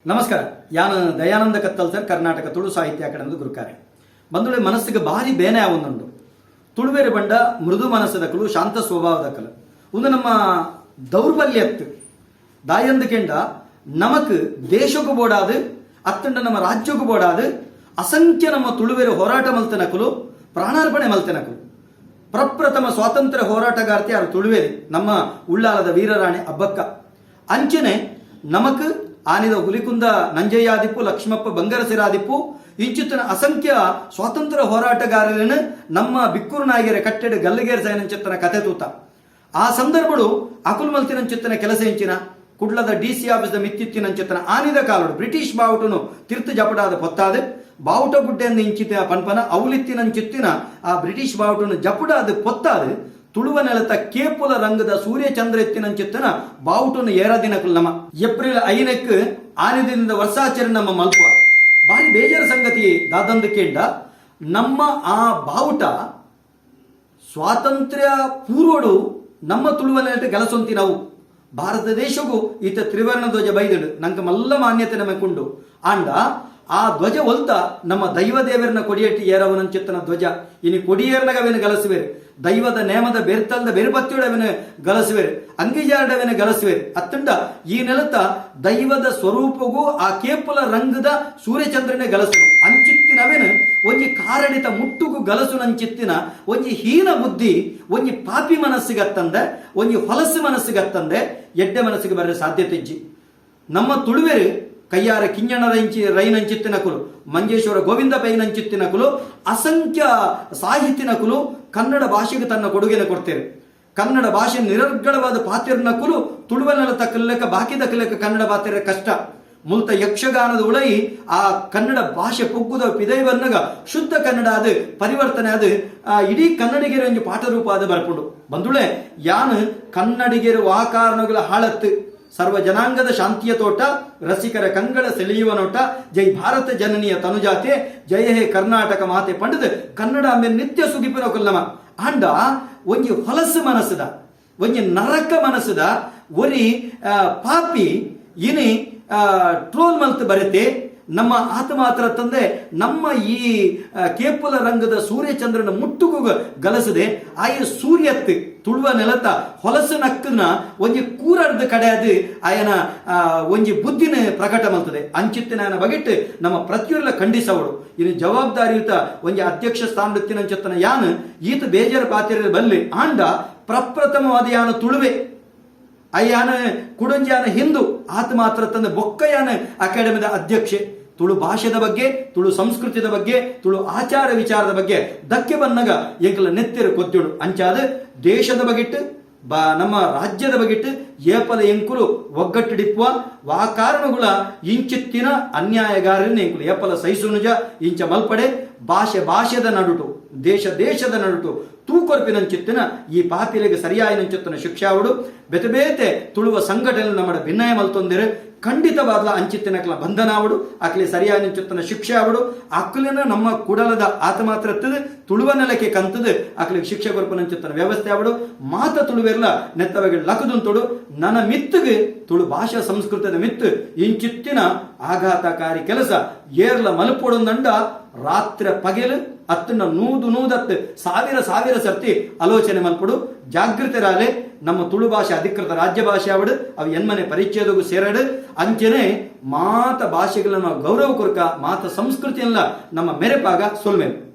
ನಮಸ್ಕಾರ. ಯಾನು ದಯಾನಂದ ಕತ್ತಲ್ ಸರ್, ಕರ್ನಾಟಕ ತುಳು ಸಾಹಿತ್ಯ ಅಕಾಡೆಮಿದ ಗುರುಕಾರೆ. ಬಂದುಳೆ, ಮನಸ್ಸಿಗೆ ಭಾರಿ ಬೇನೆ ಆವೊಂದುಂಡು. ತುಳುವೆರು ಬಂಡ ಮೃದು ಮನಸ್ಸದಕಲು, ಶಾಂತ ಸ್ವಭಾವದಕಲು. ಒಂದು ನಮ್ಮ ದೌರ್ಬಲ್ಯತ್ತು. ದಾಯಂದು ಕೆಂಡ, ನಮಕ್ ದೇಶಕ್ಕೂ ಬೋಡಾದು ಅತ್ತಂಡ ನಮ್ಮ ರಾಜ್ಯಕ್ಕೂ ಬೋಡಾದು ಅಸಂಖ್ಯ ನಮ್ಮ ತುಳುವೆರು ಹೋರಾಟ ಮಲ್ತನಕಲು, ಪ್ರಾಣಾರ್ಪಣೆ ಮಲ್ತನಕಲು. ಪ್ರಪ್ರಥಮ ಸ್ವಾತಂತ್ರ್ಯ ಹೋರಾಟಗಾರ್ತಿ ಯಾರು? ತುಳುವೇರಿ ನಮ್ಮ ಉಳ್ಳಾಲದ ವೀರರಾಣಿ ಅಬ್ಬಕ್ಕ. ಅಂಚನೆ ನಮಕ್ ಆನಿದ ಹುಲಿಕುಂದ ನಂಜಯ್ಯಾದಿಪ್ಪು, ಲಕ್ಷ್ಮಪ್ಪ ಬಂಗರಸಿರಾದಿಪ್ಪು, ಇಂಚಿತ್ತಿನ ಅಸಂಖ್ಯ ಸ್ವಾತಂತ್ರ್ಯ ಹೋರಾಟಗಾರರನ್ನು ನಮ್ಮ ಬಿಕ್ಕೂರು ನಾಯಕರ ಕಟ್ಟೆಡ್ ಗಲ್ಲುಗೇರ್ ಚಿತ್ತನ ಕತೆ ತೂತ. ಆ ಸಂದರ್ಭಡು ಅಕುಲ್ ಮಲ್ತಿನಂಚಿತ್ತನ ಕೆಲಸ ಇಂಚಿನ? ಕುಡ್ಲದ ಡಿಸಿ ಆಫೀಸ್ ಮಿತ್ತಿತ್ತಿನಂಚಿತ್ತನ ಆನಿದ ಕಾಲಡು ಬ್ರಿಟಿಷ್ ಬಾವುಟನು ತಿರ್ತು ಜಪಡಾದ ಪೊತ್ತಾದ ಬಾವುಟ ಗುಡ್ಡೆಂದು ಇಂಚಿತ ಪನ್ಪನ ಅವಲಿತ್ತಿನಂಚಿತ್ತಿನ ಆ ಬ್ರಿಟಿಷ್ ಬಾವುಟನು ಜಪುಡಾದ ಪೊತ್ತಾದ ತುಳುವ ನೆಲತ ಕೇಪುಲ ರಂಗದ ಸೂರ್ಯಚಂದ್ರ ಎತ್ತಿನಂಚಿತ್ತನ ಬಾವುಟನು ಏರದಿನಕುಲ್ ನಮ್ಮ ಏಪ್ರಿಲ್ 5ಕ್ಕೆ ಆನಿದಿಂದ ವರ್ಷಾಚರಣೆ ನಮ್ಮ ಮಲ್ಪ. ಭಾರಿ ಬೇಜಾರ ಸಂಗತಿ ದಾದಂದು ಕೇಂಡ, ನಮ್ಮ ಆ ಬಾವುಟ ಸ್ವಾತಂತ್ರ್ಯ ಪೂರ್ವಡು ನಮ್ಮ ತುಳುವ ನೆಲಟ ಕೆಲಸೊಂತಿ ನಾವು. ಭಾರತ ದೇಶಕ್ಕೂ ಈತ ತ್ರಿವರ್ಣ ಧ್ವಜ ಬೈದಡು, ನಂಗೆ ಮಲ್ಲ ಮಾನ್ಯತೆ ನಮಗೆ ಕುಂಡು. ಆಂಡ ಆ ಧ್ವಜ ಒಲ್ತ? ನಮ್ಮ ದೈವ ದೇವರನ್ನ ಕೊಡಿಯಟ್ಟಿ ಏರವನಂಚಿತ್ತನ ಧ್ವಜ. ಇನಿ ಕೊಡಿಯೇರ್ನಗವೇನು ಗಲಸುವೇರು, ದೈವದ ನೇಮದ ಬೆರ್ತಲ್ದ ಬೆರುಪತ್ತಿಯುಡವನ ಗಲಸುವೇರು, ಅಂಗಿಜಾರಡವನ ಗಲಸುವೇರು. ಅತ್ತಂಡ ಈ ನೆಲತ ದೈವದ ಸ್ವರೂಪಗೂ ಆ ಕೇಪುಲ ರಂಗದ ಸೂರ್ಯಚಂದ್ರನೇ ಗಲಸು ಅಂಚಿತ್ತಿನವೇನು ಒಂಜಿ ಕಾರಣಿತ ಮುಟ್ಟುಗು ಗಲಸು ನಂಚಿತ್ತಿನ ಒಂಜಿ ಹೀನ ಬುದ್ಧಿ, ಒಂಜಿ ಪಾಪಿ ಮನಸ್ಸಿಗತ್ತಂದೆ, ಒಂಜಿ ಹೊಲಸು ಮನಸ್ಸಿಗತ್ತಂದೆ, ಎಡ್ಡೆ ಮನಸ್ಸಿಗೆ ಬರೋ ಸಾಧ್ಯತೆ ಇಜ್ಜಿ. ನಮ್ಮ ತುಳುವೆರು ಕಯ್ಯಾರ ಕಿಂಜಣ ರೈಂಚಿ ರೈನಂಚಿತ್ತಿನಕುಲು, ಮಂಜೇಶ್ವರ ಗೋವಿಂದ ಪೈನಂಚಿತ್ತಿನಕುಲು, ಅಸಂಖ್ಯ ಸಾಹಿತಿನಕುಲು ಕನ್ನಡ ಭಾಷೆಗೆ ತನ್ನ ಕೊಡುಗೆನ ಕೊಡ್ತೇವೆ. ಕನ್ನಡ ಭಾಷೆ ನಿರರ್ಗಳವಾದ ಪಾತಿರ್ನಕುಲು ತುಳುವನೆಲ ತಕ್ಕಲೆಕ್ಕ ಬಾಕಿದ ಲೆಕ್ಕ ಕನ್ನಡ ಪಾತಿರ ಕಷ್ಟ. ಮುಲ್ತ ಯಕ್ಷಗಾನದ ಉಳೈ ಆ ಕನ್ನಡ ಭಾಷೆ ಪೊಗ್ಗುದ ಪಿದೈವನ್ನಗ ಶುದ್ಧ ಕನ್ನಡ ಅದು ಪರಿವರ್ತನೆ ಅದು ಇಡೀ ಕನ್ನಡಿಗರ ಒಂಜಿ ಪಾಠ ರೂಪ ಅದು ಬರ್ಪುಂಡು. ಬಂದುಳೆ, ಯಾನ್ ಕನ್ನಡಿಗರು ವಾಕಾರಣಗಳ ಹಾಳತ್ತು, ಸರ್ವ ಜನಾಂಗದ ಶಾಂತಿಯ ತೋಟ, ರಸಿಕರ ಕಂಗಳ ಸೆಳೆಯುವ ನೋಟ, ಜೈ ಭಾರತ ಜನನಿಯ ತನುಜಾತೆ, ಜಯ ಹೇ ಕರ್ನಾಟಕ ಮಾತೆ ಪಂಡದು ಕನ್ನಡ ಅಂಬೆ ನಿತ್ಯ ಸುಗಿಪಿನ ಕೊಲ್ಲಮ. ಆಂಡ ಒಂಜಿ ಹೊಲಸು ಮನಸ್ಸುದ, ಒಂಜಿ ನರಕ ಮನಸ್ಸುದ ಒರಿ ಪಾಪಿ ಇನಿ ಟ್ರೋಲ್ ಮಲ್ತ್ ಬರೆತೆ. ನಮ್ಮ ಆತ ಮಾತ್ರ ತಂದೆ ನಮ್ಮ ಈ ಕೇಪುಲ ರಂಗದ ಸೂರ್ಯಚಂದ್ರನ ಮುಟ್ಟುಗು ಗಲಸದೆ ಆಯ ಸೂರ್ಯತ್ ತುಳುವ ನೆಲತ ಹೊಲಸು ನಕ್ಕನ ಒಂಜಿ ಕೂರರ್ದ ಕಡೆ ಅದು ಆಯನ ಒಂಜಿ ಬುದ್ಧಿನ ಪ್ರಕಟ ಮಲ್ತದೆ. ಅಂಚಿತ್ತಿನ ಬಗೆಟ್ ನಮ್ಮ ಪ್ರತಿಯೊಲ್ಲ ಖಂಡಿಸವಳು. ಇನ್ನು ಜವಾಬ್ದಾರಿಯುತ ಒಂಜಿ ಅಧ್ಯಕ್ಷ ಸ್ಥಾನದತ್ತಿನಂಚಿತ್ತನ ಯಾನ್ ಈತ ಬೇಜಾರು ಪಾತಿರ ಬಲ್ಲಿ. ಆಂಡ ಪ್ರಪ್ರಥಮವಾದ ಯಾನ ತುಳುವೆ, ಅಯ್ಯಾನ ಕುಡಂಜಾನ ಹಿಂದೂ, ಆತ ಮಾತ್ರ ತಂದ ಬೊಕ್ಕಯಾನ ಅಕಾಡೆಮಿದ ಅಧ್ಯಕ್ಷೆ. ತುಳು ಭಾಷೆದ ಬಗ್ಗೆ, ತುಳು ಸಂಸ್ಕೃತಿದ ಬಗ್ಗೆ, ತುಳು ಆಚಾರ ವಿಚಾರದ ಬಗ್ಗೆ ಧಕ್ಕೆ ಬನ್ನಗ ಎಂಕಲ ನೆತ್ತಿರು ಕೊದ್ದುಡು. ಅಂಚಾದ ದೇಶದ ಬಗೆಟ್ಟು ಬಾ ನಮ್ಮ ರಾಜ್ಯದ ಬಗೆಟ್ಟು ಏಪಲ ಎಂಕುಲು ಒಗ್ಗಟ್ಟಿಡಿಪ್ಪುವ. ವಾ ಕಾರಣಗಳ ಇಂಚಿತ್ತಿನ ಅನ್ಯಾಯಗಾರನ ಎಂಕುಲು ಏಪಲ ಸಹಿಸುನುಜ. ಇಂಚ ಮಲ್ಪಡೆ. ಭಾಷೆ ಭಾಷೆದ ನಡುಟು, ದೇಶ ದೇಶದ ನಡುಟು ತೂಕೊರ್ಪಿನಂಚಿತ್ತಿನ ಈ ಪಾಪಿಲೆಗೆ ಸರಿಯಾಯಿನಂಚಿತ್ತಿನ ಶಿಕ್ಷಾವುಡು. ಬೇತೆ ಬೇತೆ ತುಳುವ ಸಂಘಟನೆ ನಮ್ಮ ಭಿನ್ನಯ ಮಲ್ತೊಂದಿರು. ಖಂಡಿತವಾದ್ಲ ಅಂಚಿತ್ತಿನಕ್ಲ ಬಂಧನಾವಡು, ಅಕ್ಲಿ ಸರಿಯಾದ ಶಿಕ್ಷೆ ಆವಡು. ಅಕ್ಲಿನ ನಮ್ಮ ಕುಡಲದ ಆತ ಮಾತ್ರ ತುಳುವ ನೆಲಕ್ಕೆ ಕಂತದು ಅಕ್ಲಿಗೆ ಶಿಕ್ಷೆ ಕೊರ್ಪನಂಚಿತ್ತನ ವ್ಯವಸ್ಥೆ ಆವಡು. ಮಾತ ತುಳುವೆರ್ಲ ನೆತ್ತವಗೆ ಲಕದುಂತುಡು. ನನ್ನ ಮಿತ್ತಿಗೆ, ತುಳು ಭಾಷಾ ಸಂಸ್ಕೃತದ ಮಿತ್ತು ಇಂಚಿತ್ತಿನ ಆಘಾತಕಾರಿ ಕೆಲಸ ಏರ್ಲ ಮಲಪೊಡೊಂದಂಡ ರಾತ್ರಿ ಪಗೆಲು ಅತ್ತನ್ನ ನೂದು ನೂದತ್ತು ಸಾವಿರ ಸಾವಿರ ಸರ್ತಿ ಆಲೋಚನೆ ಮಲ್ಪಡು. ಜಾಗೃತರಾಲೆ. ನಮ್ಮ ತುಳು ಭಾಷೆ ಅಧಿಕೃತ ರಾಜ್ಯ ಭಾಷೆ ಆವಡು, ಅವು ಎನ್ಮನೆ ಪರಿಚ್ಛೇದಗೂ ಸೇರಡು. ಅಂಚನೆ ಮಾತ ಭಾಷೆಗಳನ್ನು ಗೌರವ ಕೊರ್ಕ, ಮಾತ ಸಂಸ್ಕೃತಿಯನ್ನ ನಮ್ಮ ಮೆರೆಪಾಗ. ಸೊಲ್ಮೆ.